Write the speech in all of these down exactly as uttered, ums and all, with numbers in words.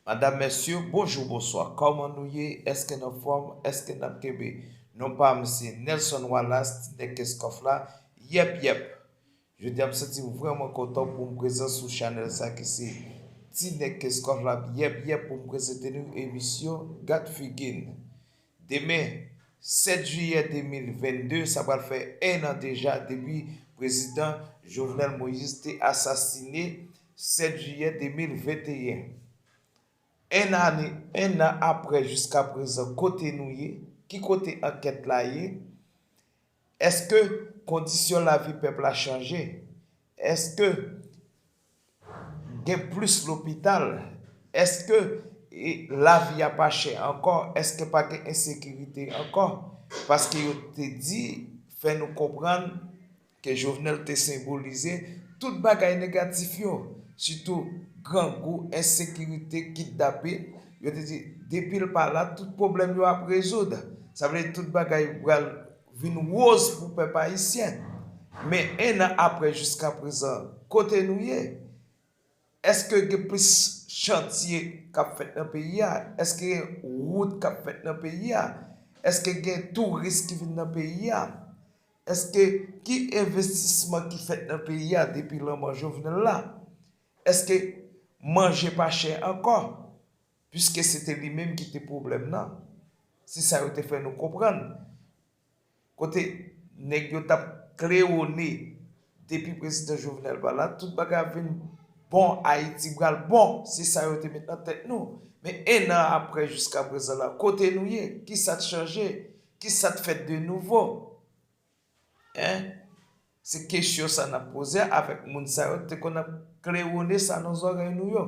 Madam, mesye, bonjou, bonswa. Kòman nou ye? Èske n anfòm? Èske n ap kenbe? Non pa m se Nelson Wallace, Ti Nèg Kenskòf la. Yèp, yèp. Jodi a, m santi m vrèman kontan pou m prezan sou chanèl sa ki se Ti Nèg Kenskòf la. Yèp, yèp, pou m prezante nou emisyon Gad Figi n. Demen, sèt jiyè de mil vennde, sa pral fè en an deja depi prezidan Jovenel Moïse te asasine, sèt jiyè de mil venteyen. En ane, en an apre, jiska prezan, kote nou ye? Ki kote ankèt la ye? Èske kondisyon lavi pèp la chanje? Èske gen plis lopital? Èske, e, lavi a pa chè ankò? Èske pa gen ensekirite ankò? Paske yo te di, fè nou konprann ke Jovenel te senbolize tout bagay negatif yo, sitou grangou, ensekirite, kidnapin. Yo te di, depi l pa la, tout pwoblèm yo ap rezoud. Sa vle di tout bagay pral vin woz pou pèp ayisyen. Men en an apre, jiska prezan, kote nou ye? Èske gen plis chantye k ap fèt nan peyi a? Èske gen wout k ap fèt nan peyi a? Èske gen touris ki vin nan peyi a? Èske ki envestisman ki fèt nan peyi a depi lanmò Jovenel la? Èske manje pa chè ankò? Piske se te li menm ki te pwoblèm nan. Se sa yo te fè nou konprann. Kote nèg yo t ap klewone depi prezidan Jovenel pa la, tout bagay ap vin bon, Ayiti pral bon, se sa yo te met nan tèt nou. Men en an apre, jiska prezan la, kote nou ye? Kisa t chanje? Kisa t fèt de nouvo? Hein? Se kesyon sa n ap poze avèk moun sa yo te konn ap klewone sa nan zòrèy nou yo.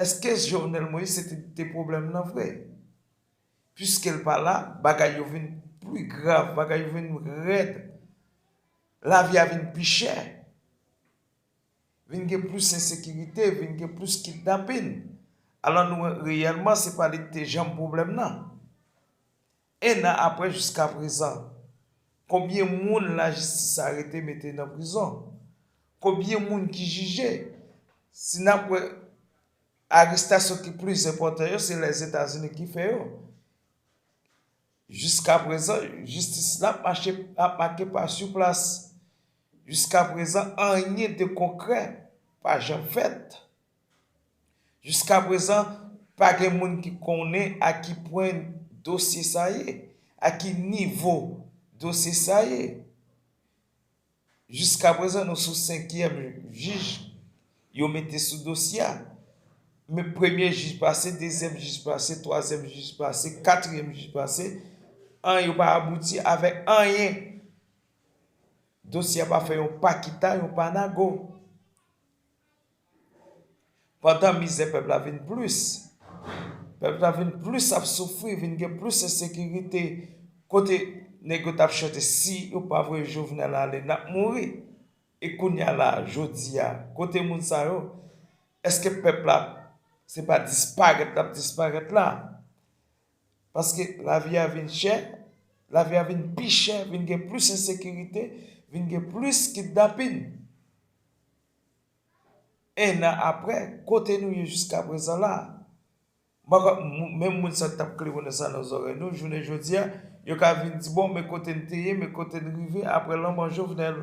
Èske Jovenel Moïse se te, te pwoblèm nan vre? Piske l pa la, bagay yo vin pli grav, bagay yo vin rèd. Lavi a vin pi chè. Vin gen plis ensekirite, vin gen plis kidnapin. Alò nou wè reyèlman se pa li ki te janm pwoblèm nan. En an apre, jiska prezan, konbyen moun lajistis arete mete nan prizon? Konbyen moun ki jije? Si n ap wè arestasyon ki plis enpòtan yo, se Lèzetazini ki fè yo. Jiska prezan, jistis la ap mache, ap make pa sou plas. Jiska prezan, anyen de konkrè pa janm fèt. Jiska prezan, pa gen moun ki konnen a ki pwen dosye sa ye, a ki nivo dosye sa ye. Jiska prezan, nou sou senkyèm jij yo mete sou dosye a. Men premye jij pase, dezyèm jij pase, twazyèm jij pase, katriyèm jij pase, an yo pa abouti avèk anyen. Dosye a pa fè yon pa kita, yon pa nago. Pandan mizè pèp la vin plis, pèp la vin plis ap soufri, vin gen plis ensekirite. Kote nèg yo t ap chante, si yo pa voye Jovenel ale, n ap mouri. E kounye a la, jodi a, kote moun sa yo? Èske pèp la, se pa disparèt l ap disparèt la? Paske lavi a vin chè, lavi a vin pi chè, vin gen plis ensekirite, vin gen plis kidnapin. En an apre, kote nou ye jiska prezan la? M pa kwè, m-, menm moun sa k t ap klewone sa nan zòrèy nou, jounen jodi a, yo ka vin di, bon, men kote n te ye, men kote n rive apre lanmò Jovenel.